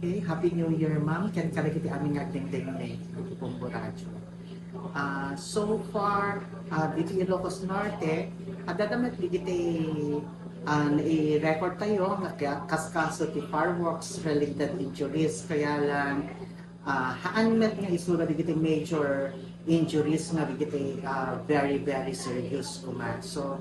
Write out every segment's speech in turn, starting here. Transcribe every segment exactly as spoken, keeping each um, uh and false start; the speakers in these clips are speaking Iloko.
Okay, Happy New Year, ma'am. Ken kadagiti amin nga agdengdengngeg iti Bombo Radio. Ah, so far, ah, ditoy Ilocos Norte, adda met dagiti, ah, nai-record tayo nga ka-, kas kaso ti fireworks related injuries. Kaya lang, ah, haan met nga isura dagiti major injuries nga dagiti, ah, very, very serious koma. So,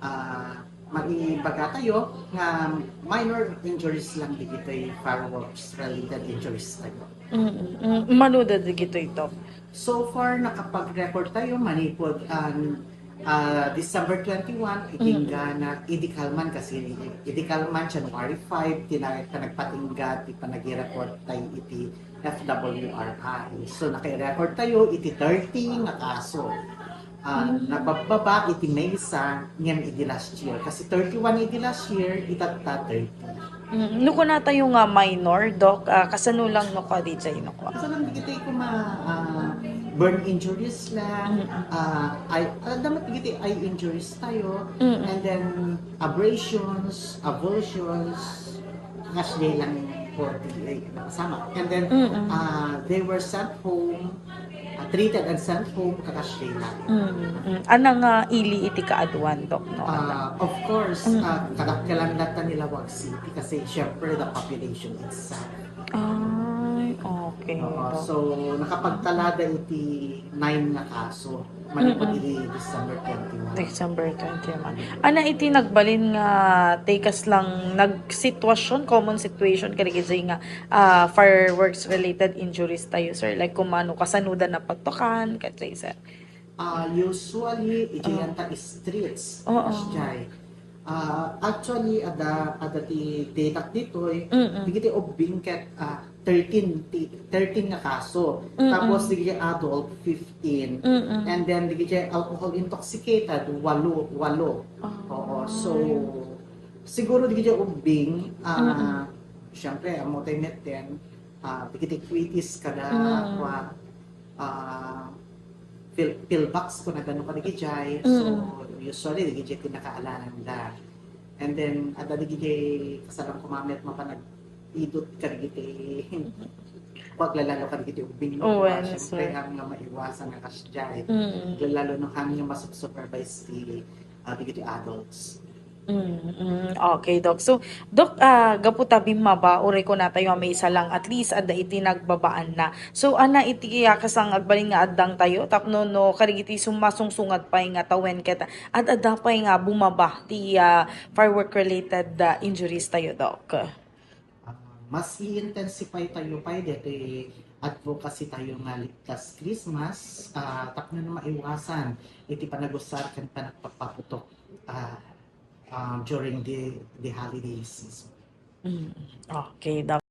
ah, maibaga tayo nga minor injuries lang dagiti fireworks related injuries tayo. Mm, mm. Mano dagitoy, Doc? So far, nakapag-record tayo manipud, um, ah, December twenty-one, iti Mm. inggana, idi kalman kasi, idi kalman, January five, ti na-, panagpatingga, ti panagi-record tayo iti F W R I. So, naka-record tayo iti thirty nga kaso. Ah, Mm. nababbaba iti maysa ngem idi last year. Kasi thirty-one idi last year, itatta thirty. Mm, no kuna tayo nga minor, Doc, ah, kasano lang no kua, D J, no kua? Kasano lang dagiti koma, ah, burn injuries lang, Mm. ah, eye, ah, adda met dagiti eye injuries tayo, Mm. and then abrasions, avulsions, kasdiay lang for the, eh, kasama. And then, Mm. ah, they were sent home, ah, treated and sent home, kakasdiay lang. Mm, mm. Ania nga ili iti kaaduan, Doc, no? Ah, of course, Mm. ah, kadakkelan latta ni Laoag City kasi, syempre, the population itself. Ay, okay, Oo, Doc. So, nakapagtalada iti nine nga kaso, manipud Mm-mm. iti December twenty-one. December twenty-one. Ania iti nagbalin nga ti kasla nga sitwasyon, common situation, kadagiti nga, ah, fireworks related injuries tayo, sir? Like, koma no kasano da napatukan, kadagiti, sir? Ah, usually, iti Oh. anta streets, Oo. Kasdiay. Ah, actually, adda, adda ti data ditoy, Mm-mm. dagiti ubbing ket, ah, thirteen ti, thirteen nga kaso. Mm-mm. Tapos, dagiti adult, fifteen. Mm-mm. And then, dagiti alcohol intoxicated, walo, walo. Ah. Oo, so, siguro dagiti ubbing, ah, Mm-mm. syempre, ammo tayo met then, ah, dagiti quitis kada Mm. kua, ah, pil-, pillbox kuna no kadagiti jay. So, Mm. usually, dagiti ti nakaalananda. And then, adda dagiti kasalan koma met mapanagpidot kadagiti, paglalalo kadagiti ubbing, no? Oh, well, Syempre, sir. Haan nga maiwasan nga kasdiay. Mm. Lalo no haan nga masupervise ti, ah, dagiti adults. Mm, mm. Okay, Doc. So, Doc, ah, gapu ta bimmaba, uray kuna tayo nga maysa lang, at least, adda iti nagbabaanna. So, ania iti, ah, kasla nga agbalin nga addang tayo, tapno no, kadagiti sumasungsungat pay nga tawen ket ad-adda pay nga bumaba ti, ah, firework-related, ah, injuries tayo, Doc? Ah, mas i-intensify tayo pay daytoy advocacy tayo nga Ligtas Christmas, ah, tapno no maiwasan iti panagusar ken panagpapaputok, ah, ah, during the, the holiday season. Mm, okay, Doc.